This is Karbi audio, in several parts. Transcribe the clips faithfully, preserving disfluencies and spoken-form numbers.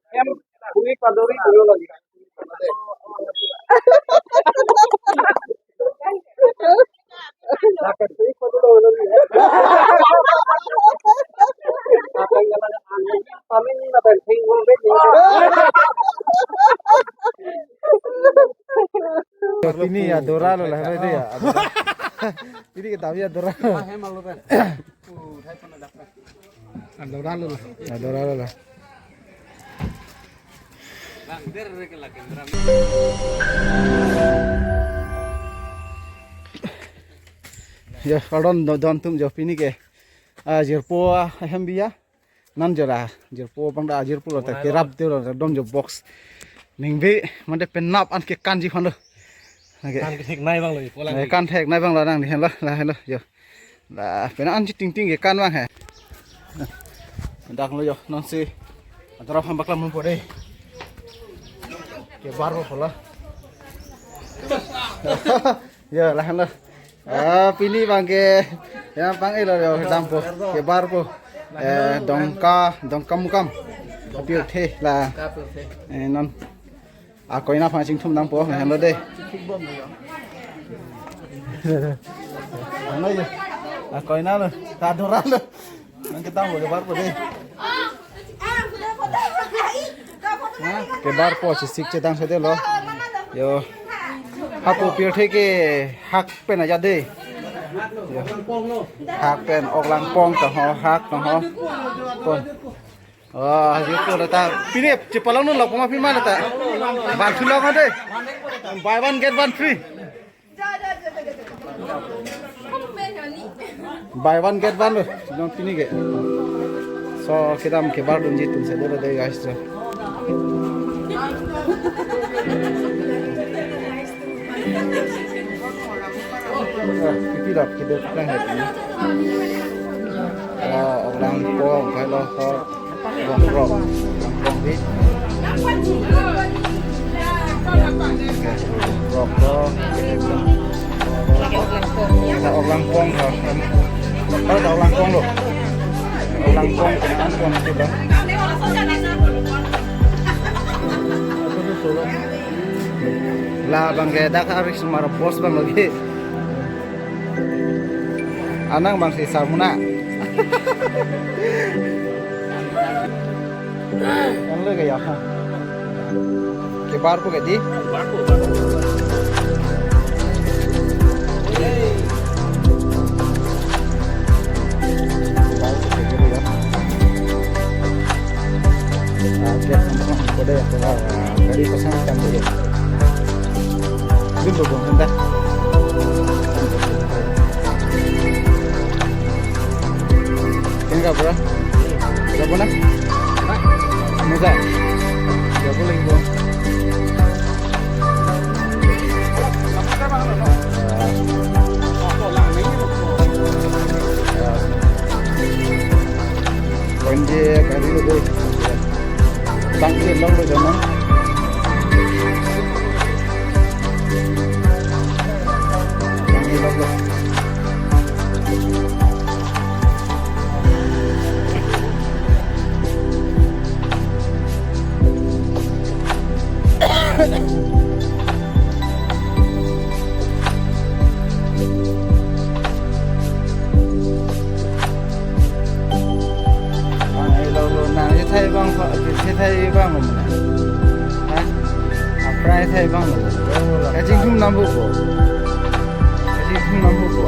Em, bui padori dulu lagi. Pini ya dora lo lah, dei ya. Pini kita ya dora. Dora lo lah. Ya dora lo lah. Ya, kardom do-, don atum jo, pini ke, ah, jirpo, ah, ahem biya. Nang jo la, jirpo abang da, jirpo lo ta kerap de lo, dom jo box. Ningve mande penap an kekanji khon lo. Nang ke. Kan kethek nai abang lo, polang. Eh, kan thek nai abang lo nang ni henlo, la henlo jo. La penap an chiting ting kekan abang he. Dak lo jo, non si. Adrap ham baklam po dei. Kebar po la. Ya, la henlo. Ah, pini abang ke, ya, abang elo yo, dampo, kebar po. Eh, Dongka, Dongkamukam. Pirthe la. Eh, non. Akoina aphan chingthum dampo, la henlo dei. Ano yo? Akoina lo, ta dora lo. Nang ketang lo, kebar po dei. Kebar po, chesik chedang sede lo. Yo. Hapu pirthe ke hak pen aja dei. Yo. Hak pen, ok langpong ta ho, hak ta ho. Pon. Oh, jirpo lo ta. Pini chepalong lo, poma pima lo ta. Ban thu lo dei. Buy one get one free. Buy one get one lo, non pini ke. So, kedam kebar dunji atum sede lo dei guys, so. Ah, pipi lap, kita pulang ya ini. Ah, ok langpong, kalau so. Bong krok. Bong krok di. Oke, krok krok. Ada ok langpong, krok. Ada ok langpong lo. Ok langpong, kena angpong itu dah. La abang ke dak aris mar boss abang lagi. Anang abang si Sarmuna. Yang le gaya ha. Kebar po ke dei? Kebar po, kebar po. Kebar po ke dei ya. Ah, oke, teman-teman, udah ya, kelar. Ah, dari pesan kita dulu. Dulu, Bu, bentar. Kenapa, bro? Kenapa, nak? Muda. Ya, boleh, Bu. Konje gari lo dei. Tangki long lo jana. Tangki long lo. Ang ilo lo nang ithai abang, ithai abang lo mana? Ha? Apra ithai abang lo. Kachingthum nang buko. Kachingthum nang buko.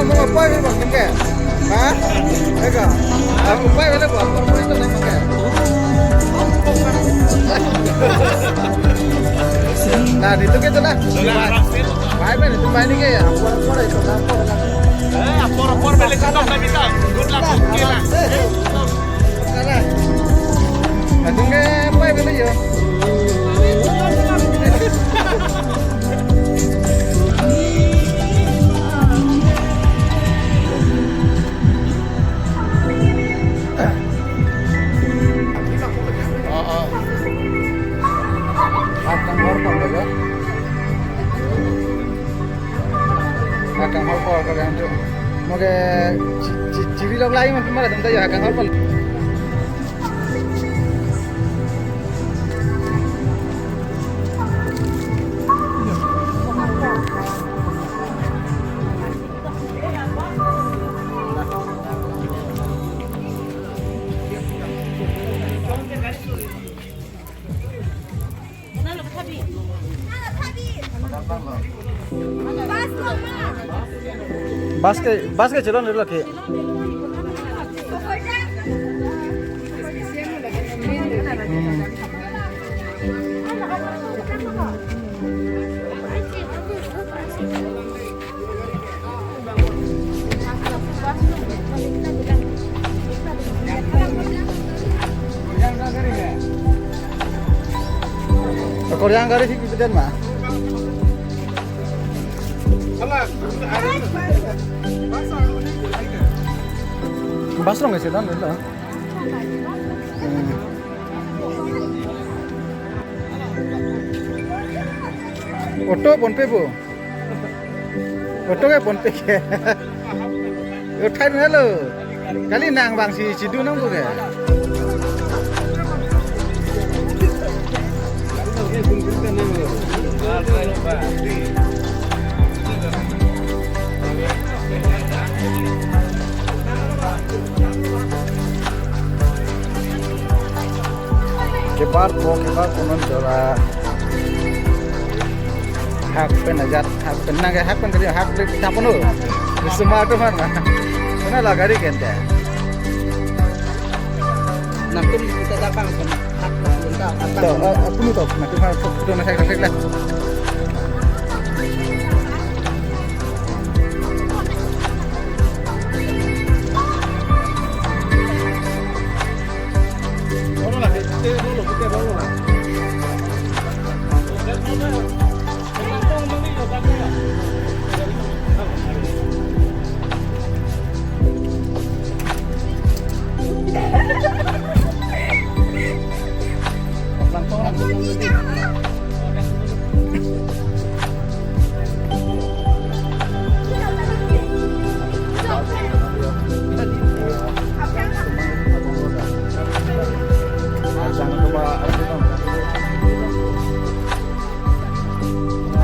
Mo pai mo ke? Ha? Eka. Aku pai mo, mo pai to na ke. Nah, itu kita lah. Pai mo, itu pai ni ke. Apor, apor itu, apor. Eh, apor, apor, balik ke tong, kita. Good luck, okay lah. Kalah. Langsung ke pai mo ya. Oh, oh. Hat kanghor pon lo. Hat kanghor pon lo yang tu. Mo ke chi-, chi-, chiri lok lai mo pemara tentang ya hat kanghor pon. Bus ke, bus ke chelon lo ke. Hmm. Korean gari sih gitu ma. Bus rong sih dan itu. Hmm. Auto pon pe bu. Auto ke pon pe ke. Uthai na lo. Kali nang bang si, si du nang bu ke. Kebar po, kebar po non jora. Hak pen ajat, hak pen nang, hak pen kali, hak pen tapono. Semua tu mana? Mana lah gari kente? Nangtum kita datang ke hak pen, hak pen. To, eh, eh, punu to, nangtum hak pen, punu na sek sek lah.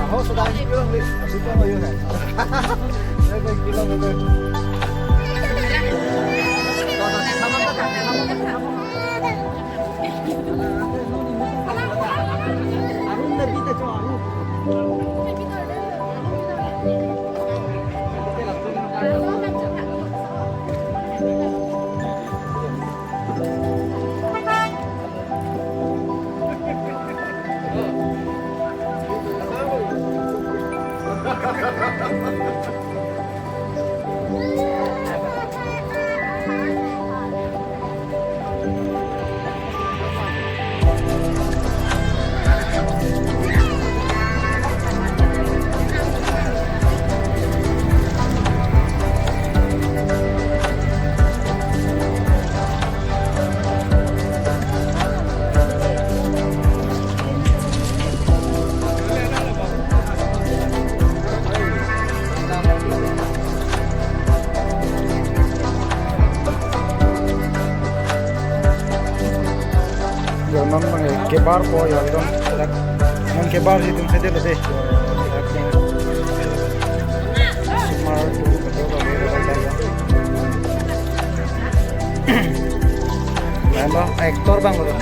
Ho, sudah hilang, Li. Sudah hilang, ya. Saya kayak gila, gitu. Yo, non bang kebar po yo, non, non kebar si tum sede lo de. Sumar tu betul lo de, betul lo. Lain lo, actor bang lo.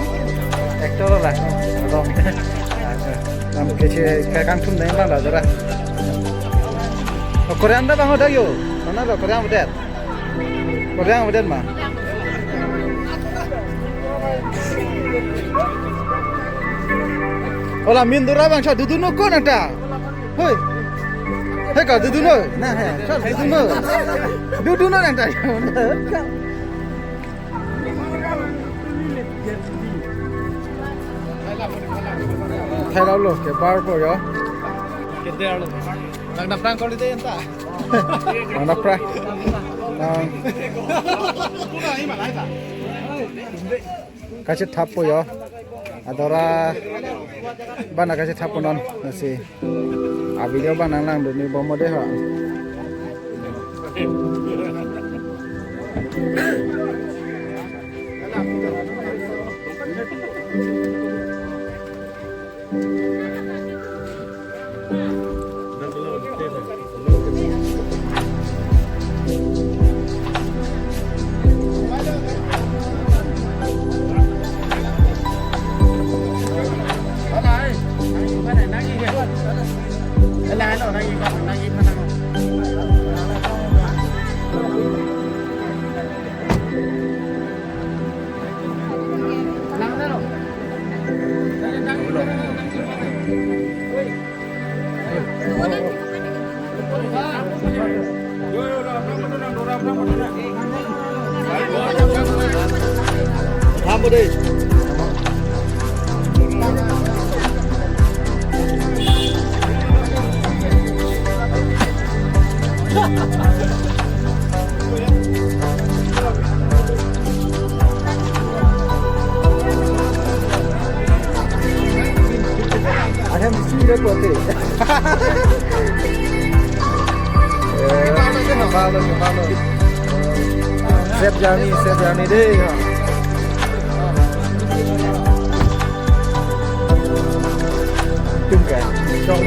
Actor lo lah. Lo. Nam kece kakang thum nai bang lo jora. Korean ta bang lo dak yo. Nana lo, kodang bedet. Kodang bedet ma. Ola min dura bang sa duduno ko nangta. Hoi. He ka duduno. Na he. Sa duduno. Duduno nangta. Thailo lo ke bar po yo. Kedar lo. Nang nang prang kali de enta. Nang nang prang. Nang. Kachethap po yo. Adora bana kachethap po non. Lasi a video bang nang langdun ni bomode ho. Ahem sure pote. Eh, balo, balo. Safe journey, safe journey dei, ha. Tung ka? Chong.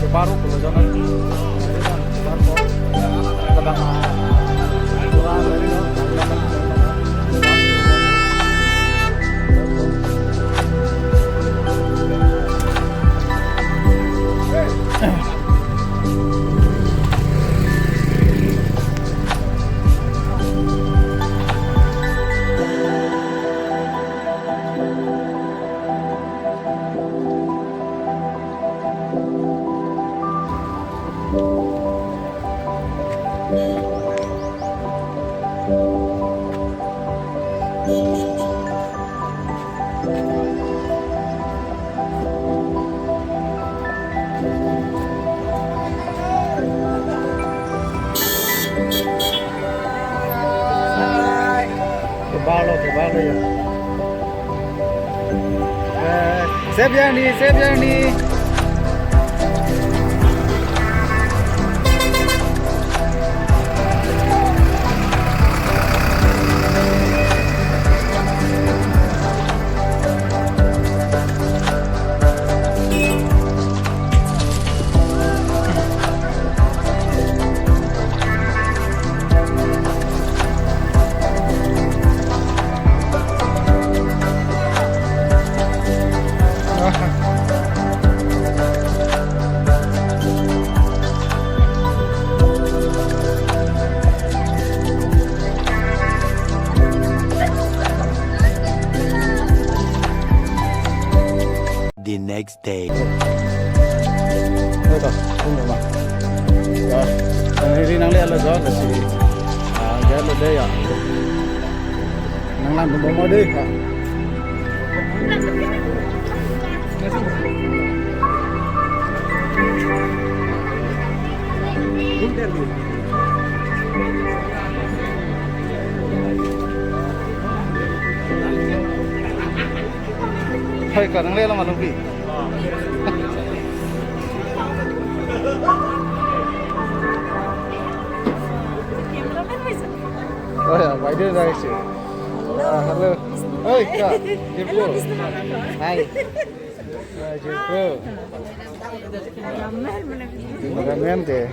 Baru pulo jangan. Baru. Kadang, ah, kurang dari no. Kebalo, kebalo ya. Eh, safe journey, safe journey. The next day. Ito, ano ba? Ya, ang hiri nang liya lo dyan, kasi, ah, dyan lo dyan, ya. Nang lang, bumbu mo di, ha? Hai, ka nang liya lo malum pi. Oh ya, why did I say? Ah, halo. Oi, Kak. Jirpo. Halo, Bisnu Mama, Kak. Hai. Ah, jirpo. Ramen mana Bisnu? Ramen dei.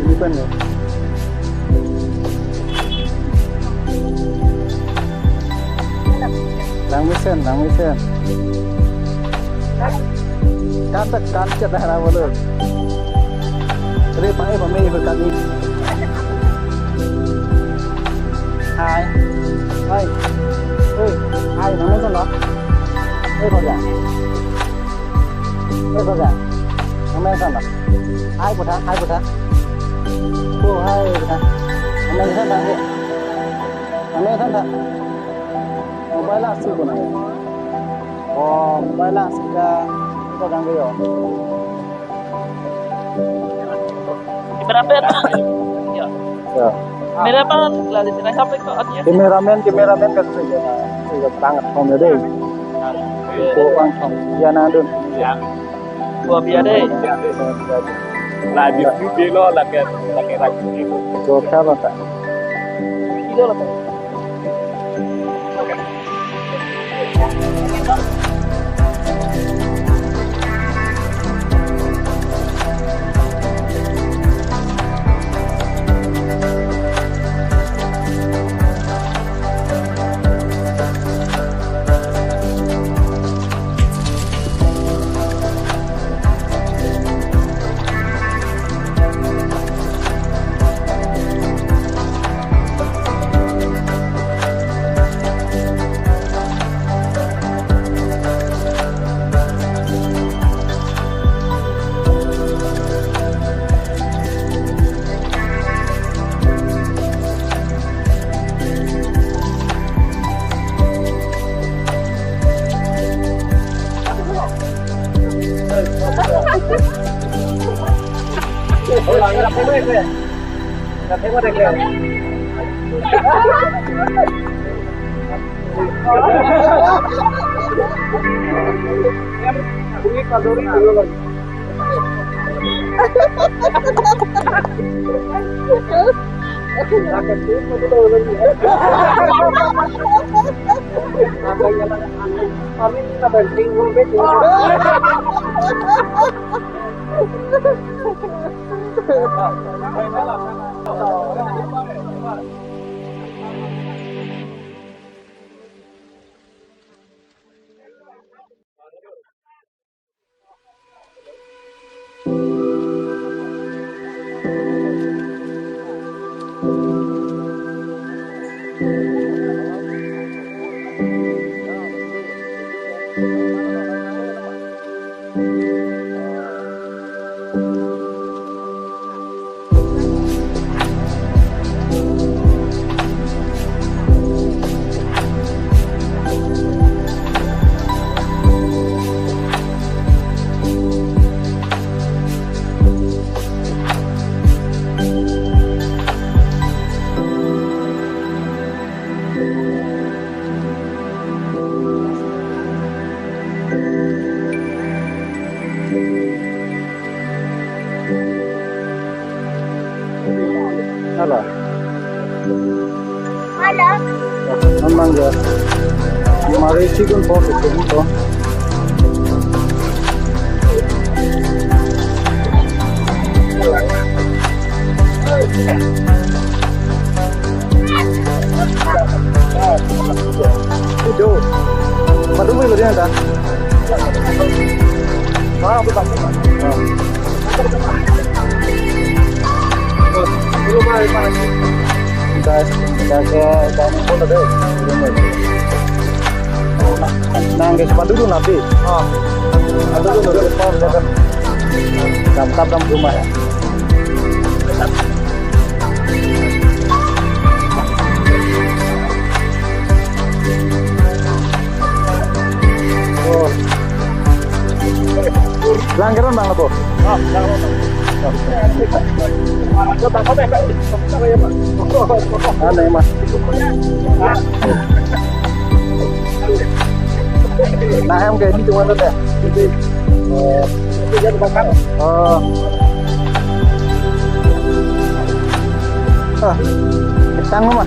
Ini kan ya? Langmesen, langmesen. Kan tak kan chet dah rawa lo. Re pa e pa me ho kami. Hai. Hai. Oi, hai, nang nang sana. Oi, kau ya. Oi, kau ya. Nang nang sana. Hai, kau dah, hai, kau dah. Oh, hai, kau dah. Nang nang sana, hai. Nang nang sana. Mobile asli ko nang. Oh, mobile asli ka. Ito kang kayo. Camera pen na? Ya. Ya. Camera pen lagi sini sampai ke audience. Cameraman, cameraman kan saya. Saya sangat kong deh. Ko ang kong. Ya, nang dun. Ya. Gua biar deh. Lah, di studio lo, lagi, lagi ragu. Gua kalah tak? Video lo, tak? Hala. Hala. Memang ya. Mari si kun po ke sini po. Itu. Baru boleh berjalan dah. Ah, betul. Ah. Dah, dah ke, dah ke, dah ke. Nang ke sepatu dulu nanti. Ah. Sepatu dulu, sepatu dulu. Jam empat jam rumah ya. Oh. Langgaran bang apa? Aneh mas. Nah, em kayak ini cuma tuh deh. Oh. Oh. Ah, ketang lo ma?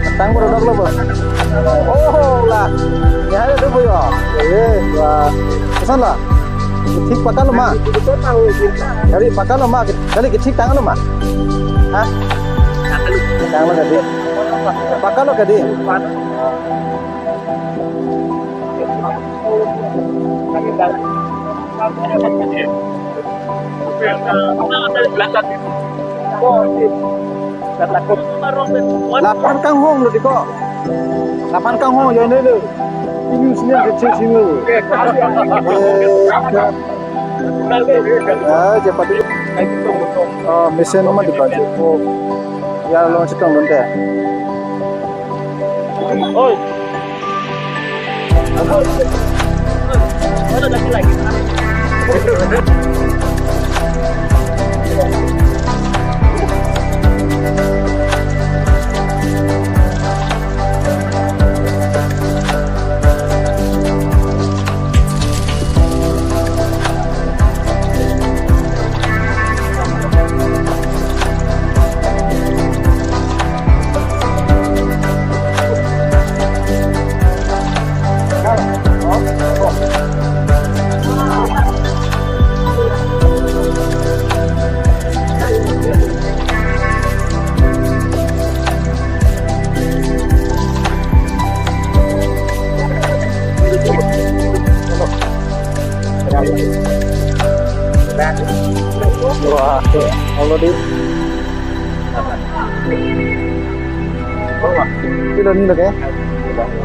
Ketang baru dok lo, Bos. Oh, lah. Ya, ada tuh, Boy. Eh, wah. Kesan lah. Kethik paka lo ma? Kali paka lo ma? Kali kethik tang lo ma? Hah? Tang lo kali. Paka lo kali. Lapan kanghong lo di ko. Lapan kanghong ya ini lo. Ini sini kecil sini lo. Eh, ya, cepat dulu. Oh, mesin rumah di baju. Oh. Ya, lo cetong dong deh. Oi. Ada lagi, lagi. Wah, already. Kilo ni lagi?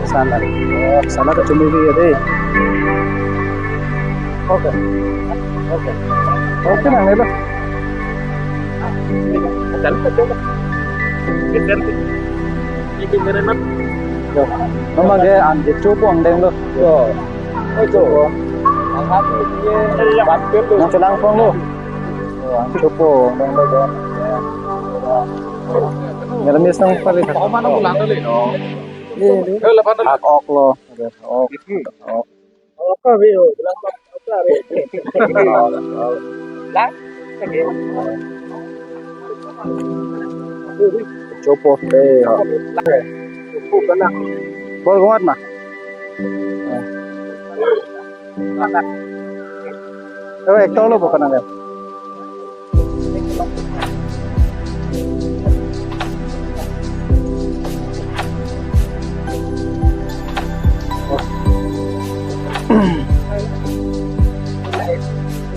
Sana. Oh, sana ke cumi dia deh. Oke. Oke. Oke, nang nelo. Yo. Mama ke an je chopo angdeng lo. Yo. Oi, chopo. Nang chelang pon lo. Yo, an chopo angdeng lo, yo. Mera mis nang pali. Ak ok lo. Ok. Ok. Chopo, eh, ha. Borgongat ma. Eh, ekta lo bukan ada.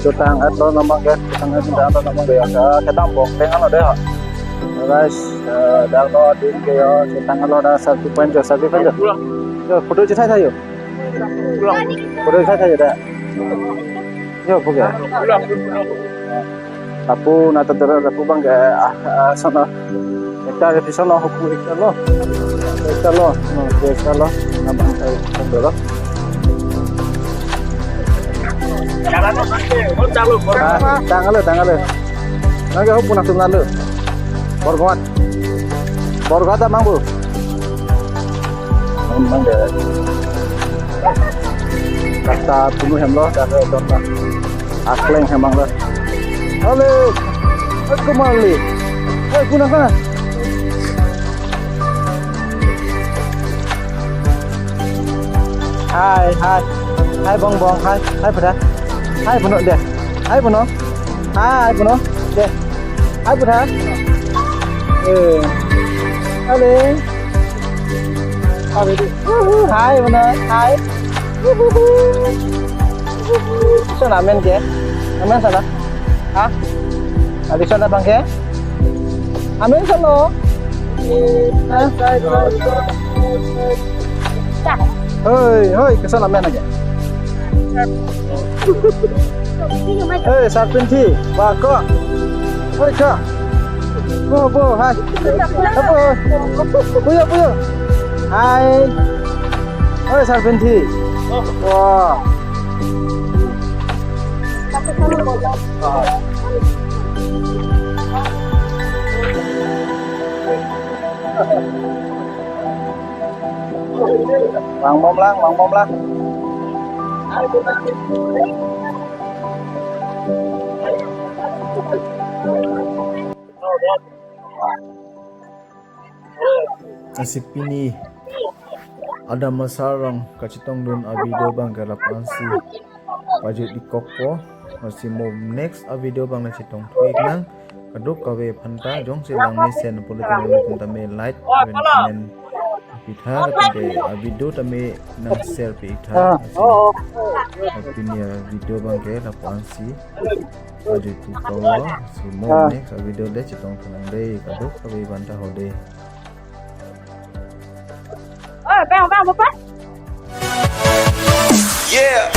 Chotang-et lo namang ke, chotang-et lo namang ke ya, kedam bong teng lo deh. Guys, eh, dak lo din ke ya, chotang lo dak selfie point jo, selfie point jo. Yo, photo chithai tha yo. Photo chithai tha yo dak. Yo, puke. Lapu nat tara lapu bang ke, ah, ah, sana. Ekta ke pisa lo, huku ekta lo. Ekta lo, no, ekta lo. Nabang ekta lo. Ah, tanglo, tanglo. Nang ke huku nang tunggal lo. Borgongat. Borgongat ta mang bu. Mang de. Kata tunu hem lo, kata dota. Akleng hem mang lo. Halo. Hai, kumali. Hai, kuna ka? Hai, hai. Hai, Bongbong. Hai, hai, Putha. Hai, Bono, deh. Hai, Bono. Hai, Bono, deh. Hai, Putha. Eh. Halo. Hai, Bono. Hai. Koson amen ke? Amen sana? Ha? Adi sana bang ke? Amen sana? Ha? Hoi, hoi, koson amen aja. Hoi, sarpinthi, ba ko. Hoi, ko. Bo, bo, hai. Bo. Puyo, puyo. Hai. Hoi, sarpinthi. Wah. Mang mom lang, mang mom lang. Lasi pini Adam Asar along kachetongdun a-video abang ke lapu-ansi pajut-ik kokpo. Lasi mo next a-video abang le chetong thu-ik nang. Kadokave aphanta jongsi lang mesen pulote nangtum tame like, comment, comment pitha, lapen ke a-video tame nang share pi-ik tha. Lasi pini a-video abang ke lapu-ansi pajut-ik kokpo. Lasi mo next a-video le chetong thu nang dei. Kadokave aphanta ho dei. Oi, bang, bang, bang. Yeah.